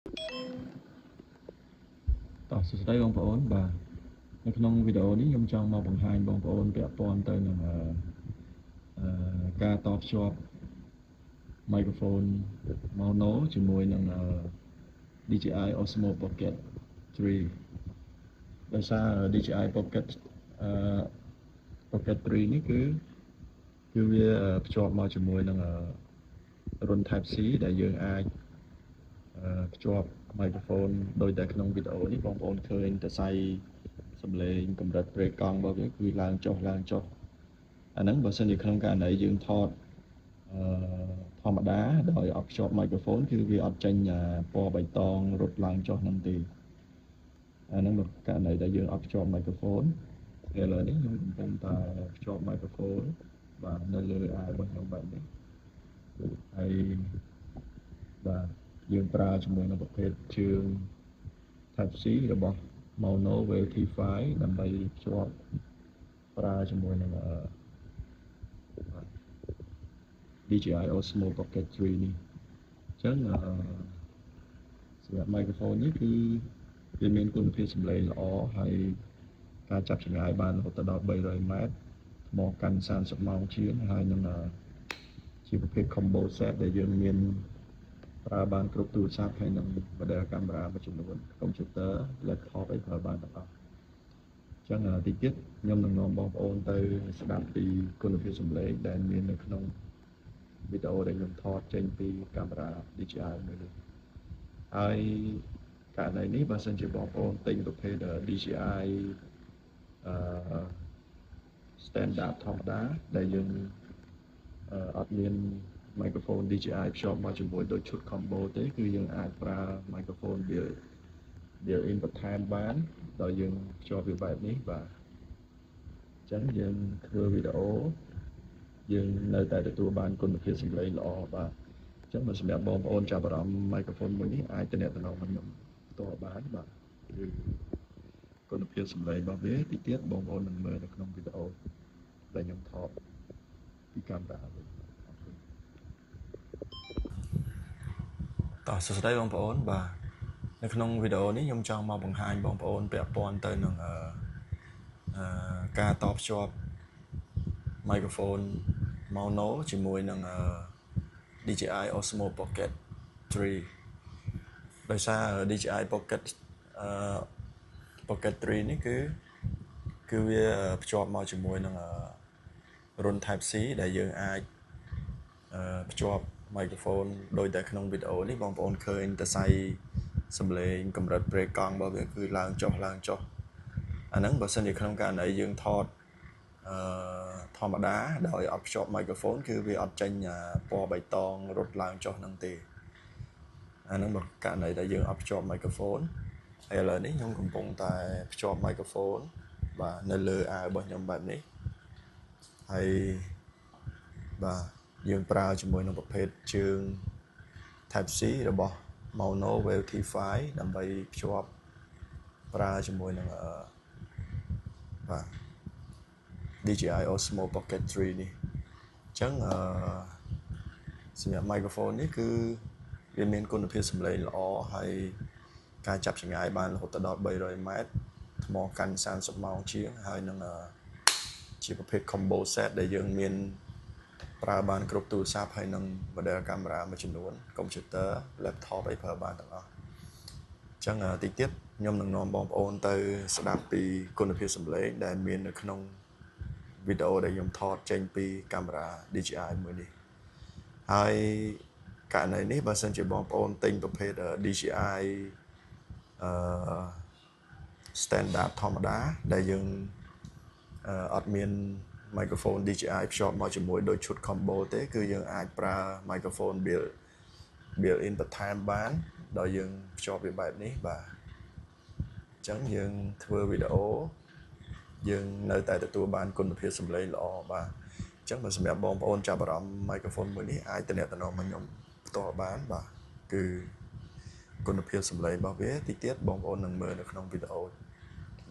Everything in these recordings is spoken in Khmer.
តោះសួស្តីបងប្អូនបាទនៅក្នុងវីដេអូនេះខ្ញុំចង់មកបង្ហាញបងប្អូនពាក់ព័ន្ធទៅនឹងអឺការតភ្ជាប់ microphone mono ជាមួយនឹង DJI Osmo Pocket 3ដោយសារ DJI Pocket Pocket 3នេះគឺវាភ្ជាប់មកជាមួយនឹងរន្ធ Type C ដែលយើងអាចភ្ជាប់ microphone ដោយតែក្នុងវីដេអូនេះបងប្អូនឃើញសរសៃសំឡេងកម្រិតប្រេកង់របស់វាគឺឡើងចុះឡើងចុះអាហ្នឹងបើសិនជាក្នុងករណីយើងថតអឺធម្មតាដោយអត់ភ្ជាប់ microphone គឺវាអត់ចេញពណ៌បៃតងរត់ឡើងចុះហ្នឹងទេអាហ្នឹងករណីដែលយើងអត់ភ្ជាប់ microphone ឥឡូវនេះខ្ញុំកំពុងតែភ្ជាប់ microphone បាទនៅលើអាវរបស់ខ្ញុំបែបនេះហើយបាទយើងប្រើជាមួយនឹងប្រភេទជើង Type C របស់ Maono Wave T5 ដើម្បីភ្ជាប់ប្រើជាមួយនឹងអឺបាទ DJI Osmo Pocket 3នេះអញ្ចឹងអឺសម្រាប់ microphone នេះគឺវាមានគុណភាពសំឡេងល្អហើយការចាប់ចម្ងាយបានរហូតដល់300ម៉ែត្រថ្មកាន់30ម៉ោងជាងហើយនឹងជាប្រភេទ combo set ដែលយើងមានប្រើបានគ្រប់ទូរស័ព្ទហើយនិង model កាមេរ៉ាមួយចំនួនកុំព្យូទ័រ laptop អីប្រើបានទាំងអស់អញ្ចឹងតិចទៀតខ្ញុំនឹងនាំបងប្អូនទៅស្ដាប់ពីគុណភាពសំឡេងដែលមាននៅក្នុងវីដេអូដែលខ្ញុំថតចេញពីកាមេរ៉ា DJI មួយនេះហើយករណីនេះបើសិនជាបងប្អូនទិញប្រភេទ DJI អឺ standard ធម្មតាដែលយើងអត់មាន microphone DJI ភ្ជាប់មកជាមួយដូចឈុត combo ទេគឺយើងអាចប្រើ microphone built in បន្ថែមបានដោយយើងភ្ជាប់វាបែបនេះបាទអញ្ចឹងយើងធ្វើវីដេអូយើងនៅតែទទួលបានគុណភាពសំឡេងល្អបាទអញ្ចឹងបើសម្រាប់បងប្អូនចាប់អារម្មណ៍ microphone មួយនេះអាចទំនាក់ទំនងមកខ្ញុំផ្ទាល់បានបាទគឺគុណភាពសំឡេងរបស់វាតិចទៀតបងប្អូននឹងមើលនៅក្នុងវីដេអូដែលខ្ញុំថតពីកាមេរ៉ាវិញអរគុណតោះសួស្តីបងប្អូនបាទនៅក្នុងវីដេអូនេះខ្ញុំចង់មកបង្ហាញបងប្អូនពាក់ព័ន្ធទៅនឹងអឺការតភ្ជាប់ microphone mono ជាមួយនឹង DJI Osmo Pocket 3ដោយសារ DJI Pocket Pocket 3នេះគឺវាភ្ជាប់មកជាមួយនឹងរន្ធ Type C ដែលយើងអាចភ្ជាប់ microphone ដោយតែក្នុងវីដេអូនេះបងប្អូនឃើញសរសៃសំឡេងកម្រិតប្រេកង់របស់វាគឺឡើងចុះឡើងចុះអាហ្នឹងបើសិនជាក្នុងករណីយើងថតអឺធម្មតាដោយអត់ភ្ជាប់ microphone គឺវាអត់ចេញពណ៌បៃតងរត់ឡើងចុះហ្នឹងទេអាហ្នឹងបើករណីដែលយើងអត់ភ្ជាប់ microphone ហើយឥឡូវនេះខ្ញុំកំពុងតែភ្ជាប់ microphone បាទនៅលើអាវរបស់ខ្ញុំបែបនេះហើយបាទយើងប្រើជាមួយនឹងប្រភេទជើង Type C របស់ Maono Wave T5 ដើម្បីភ្ជាប់ប្រើជាមួយនឹងអឺបាទ DJI Osmo Pocket 3នេះអញ្ចឹងអឺសម្រាប់ microphone នេះគឺវាមានគុណភាពសំឡេងល្អហើយការចាប់ចម្ងាយបានរហូតដល់300ម៉ែត្រថ្មកាន់30ម៉ោងជាងហើយនឹងជាប្រភេទ combo set ដែលយើងមានប្រើបានគ្រប់ទូរស័ព្ទហើយនិង model កាមេរ៉ាមួយចំនួនកុំព្យូទ័រ laptop អីប្រើបានទាំងអស់អញ្ចឹងតិចទៀតខ្ញុំនឹងនាំបងប្អូនទៅស្ដាប់ពីគុណភាពសំឡេងដែលមាននៅក្នុងវីដេអូដែលខ្ញុំថតចេញពីកាមេរ៉ា DJI មួយនេះហើយករណីនេះបើសិនជាបងប្អូនទិញប្រភេទ DJI អឺ standard ធម្មតាដែលយើងអត់មាន microphone DJI ភ្ជាប់មកជាមួយដូចឈុត combo ទេគឺយើងអាចប្រើ microphone built in បន្ថែមបានដោយយើងភ្ជាប់វាបែបនេះបាទអញ្ចឹងយើងធ្វើវីដេអូយើងនៅតែទទួលបានគុណភាពសំឡេងល្អបាទអញ្ចឹងបើសម្រាប់បងប្អូនចាប់អារម្មណ៍ microphone មួយនេះអាចទំនាក់ទំនងមកខ្ញុំផ្ទាល់បានបាទគឺគុណភាពសំឡេងរបស់វាតិចទៀតបងប្អូននឹងមើលនៅក្នុងវីដេអូ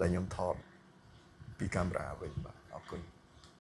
ដែលខ្ញុំថតពីកាមេរ៉ាវិញបាទ។